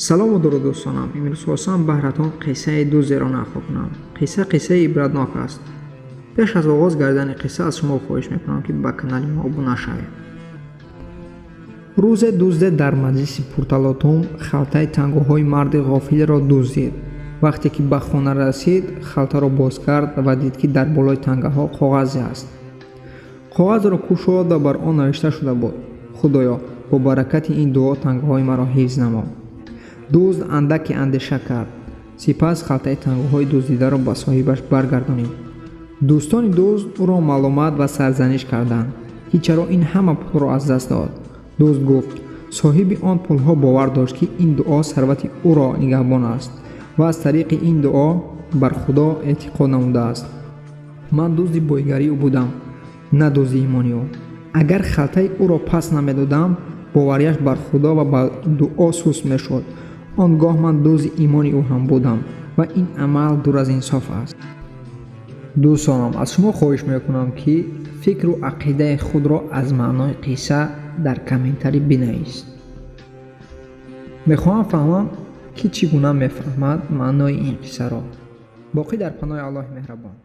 Салому дуруд, дӯстонам. Имрӯз хостам баҳратон қиссаи дузеро нақл кунам. Қисса қиссаи ибратнок аст. Пеш аз оғоз гардани қисса аз шумо хоҳиш мекунам, ки ба канали мо обуна шавед. Рӯзе дузде дар маҷлиси пурталотум халтаи тангоҳои марди ғофилро дуздид. Вақте ки ба хона расид, халтаро боз кард ва дид, ки дар болои тангаҳо коғазе аст. Коғазро кушод ва бар он навишта шуда буд: «Худоё, бо баракати ин дуо тангаҳои маро ҳифз намо». Дузд андаке андеша кард, сипас халтаи тангоҳои дуздидаро ба соҳибаш баргардонид. Дӯстони дузд ӯро маломат ва сарзаниш карданд, ки чаро ин ҳама пулро аз даст дод. Дузд гуфт: соҳиби он пулҳо бовар дошт, ки ин дуо сарвати ӯро нигаҳбон аст ва аз тариқи ин дуо бар Худо эътиқод намудааст. Ман дузди боигарии ӯ будам, на дузди имони ӯ. Агар халтаи ӯро пас намедодам, боварияш бар Худо ва ба дуо суст мешуд. Он гоҳ ман дузди имони ӯ ҳам будам ва ин амал дур аз инсоф аст. Дӯстонам, аз шумо хоҳиш мекунам, ки фикру ақидаи худро аз маънои қисса дар комментарӣ бинавис. Мехоҳам фаҳмам, ки чӣ гуна мефаҳмад маънои ин қиссаро. Боқӣ дар паноҳи Аллоҳи меҳрабон.